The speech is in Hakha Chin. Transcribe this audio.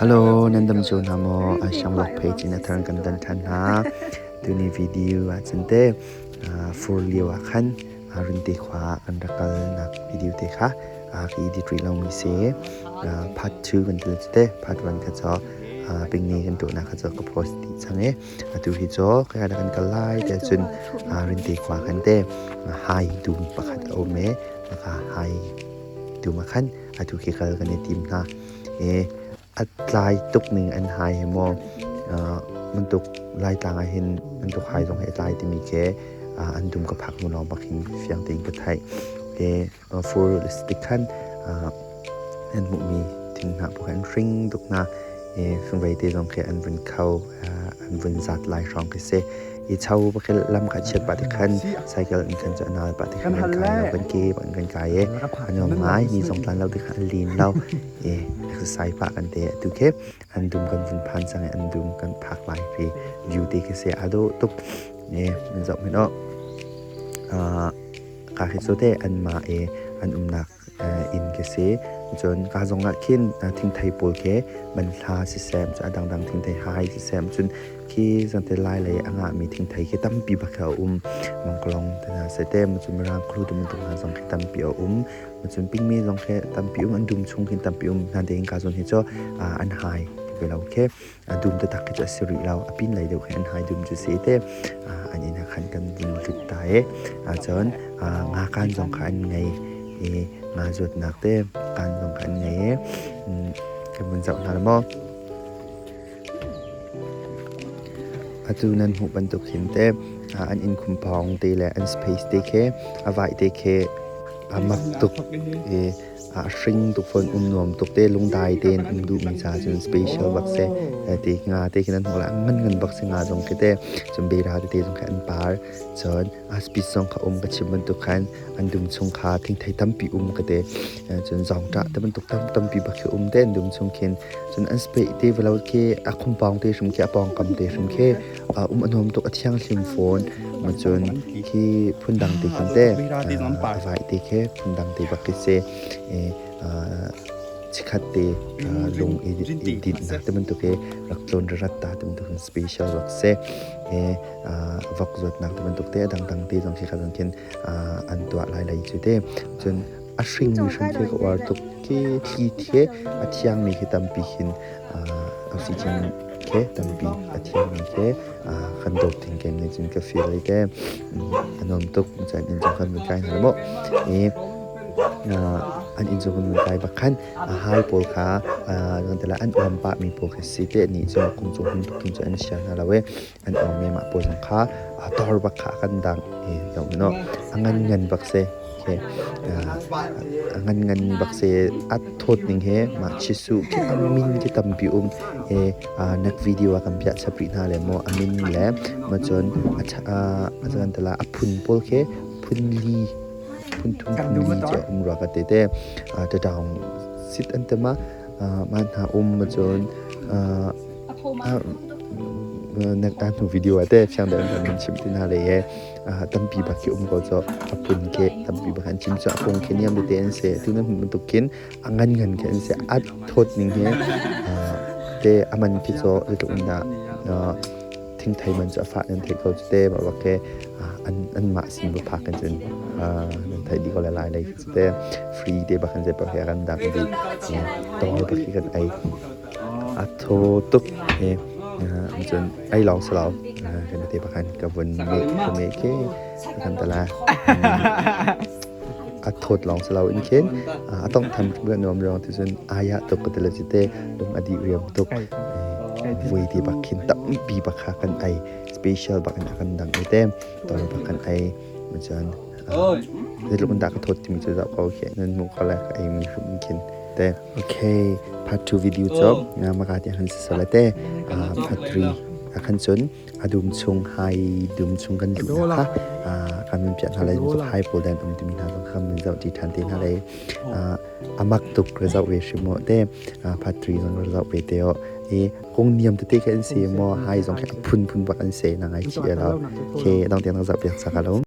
Hello, nan dam cio hna maw? Shamrock page in a thar kan dan ṭhan hna. Tuni video ahcun te fur lio ah khan Rinte khua ah kan rak kalnak video te kha ka edit rih lomi si. Part 2 kan til te, part 1 kha cu pingni kan tuahnak kha cu ka post dih cang i atu hi cu ka kan kal lai te cun Rinte khua khan te hai dum pakhat a um i maka hai dum ah khan atu khi kal kan i tim hna. I a tlai tuk ning an hai hi maw bantuk Laitlang ah hin bantuk hai zong hi a tlai timi khi an dum ka phak hnu lawng bak hin fiang tein ka theih. I fur tik khan an hmuhmi thinghnah pawl kha an hring tuk hna. I fangvei te zong khi an vun kho, an vun zat lai hrawng khi si. I cho bak khi lam kha chiat pah tik khan cycle in khan cu a nal pah tik khan kan kai lo, kan ke bak in kan kai i a nuam ngai. Mi zong tlan lo tik khan a lin lo. I exercise pah kan te. Atu khi an dum kan vun phan cang i an dum kan phak lai khi view te khi si aa dawh tuk. I nan zoh hmanh awh. Ka khi cu te anmah i an umnak inn khi si. Cun ka zong ah khin thingthei pawl khi banhla siseh, a dangdang thingthei hai siseh, cun khi zante lai lei a ngahmi thingthei khi tampi bak khi a um. Mangkalong te hna seh te, cun mirang khulu te bantuk hna zong khi tampi a um. Cun pingmi zong khi tampi um, an dum chung khin tampi um. Natein ka zawn hi cu an hai ve lo khi. A dum taktak khi cu a si rih lo. A pin lei deuh khi an hai dum cu si te. An inn ah khan kan vun lut ta i cun nga kaan zong kha an ngei i nga zuatnak te kaan zong kha an ngei i kan vun zoh hna maw. Atu nan hmuh bantuk hin te an inn khumpawng te le an space te khi a vaih te khi a mak tuk i a hring tuk fawn, um nuam tuk te, lungdai tein um duhmi ca cun special bak si. Ti nga te khi nan hmuh lai, ngan ngan bak si nga zong khi te, cun bera tete zong khi an par. Cun aspis zong kha um ka chim bantuk khan an dum chung kha thingthei tampi um ka te. Cun zawngṭah te bantuk tam tampi bak khi um te an dum chung khin. Cun an spei te velo khi a khumpawng te hrim khi a pawngkam te hrim khi um a nuam tuk, a thianghlim fawn. Cun khi phundang te khin te a vai te khi phundang te bak khi si. Chikhat te lung i dinhnak te bantuk i rak tlawn rat ta te bantuk special rak si. Vok zuatnak te bantuk te a dangdang te zong khi kha zong khin an tuah lai lai cu te. Cun a hringmi hrim khi ka uar tuk khi thli khi a thiangmi khi tampi khin oxygen khi tampi a thiangmi khi kan dawp ding kem nih cun ka feel ai te. A nuam tuk cun inn cung kan vun kai hna maw. I an inn cung kan vun kai bak khan a hai pawl kha an uam pahmi pawl khi si te nih cu kum cung hun tuk khin cu an chia hna lo i an uam mi mah pawl zong kha tor bak kha kan dang i zoh no a ngan ngan bak si khi a ngan ngan bak si a thawt ning he mah chisu khi a min khi tampi um i nak video ah kan piah chap rih hna le maw a min le ma cun a chan tala a phun pawl khi phun li phun thum phun li che um rua ka te te ta taung sit an te ma ma hna um ma cun Na hnu video ah teh fiang deuh in kan chimh ti hna lai i tampi bak khi um ko cu. A phun khi tampi bak an chim cu a kung khi niam tete an si. Tu nan hmuh bantuk khin a ngan ngan khi an si. A thawt ning hi te a man khi cu zeitluk in dah thingthei man cu a fah nan theih ko cu te. Mah bak khi anmah sin va phak in cun nan theih dih ko lai lai lei khi cu te. Free te bak in zei paoh hi a kan dang dih. Tawr bak khi kan ei. A thaw tuk i cun ei lawng si lo kan te pakhat ka vun meh ka meh khi kan ta la. A thawt lawng si lo in khin a tawnghtham ka nuam ruang ti cun ai ah tuk ka ti le ci te lung a dih riam tuk. Vui ti bak khin tampi bak kha kan ei special bak in a kan dang i te tawr bak kan ei cun zeitluk in dah ka thawt timi cu zoh ko khi nan hmuh ko lai ka ei mi hrim khin te. Okay, part 2 video cu maka ti han si te part 3 akhan cun a dum chung hai dum chung kan luh na kha kan min piah hna lai cu hai pawl dan um timi hna zong kha min zoh ti than te hna lai amak tuk re zoh ve hrim mo te part 3 zong re zoh ve te o i kong niam tete kha an si mo hai zong kha phun phun bak an se na ngai chi lo ke dong tiang zoh piak saka lo.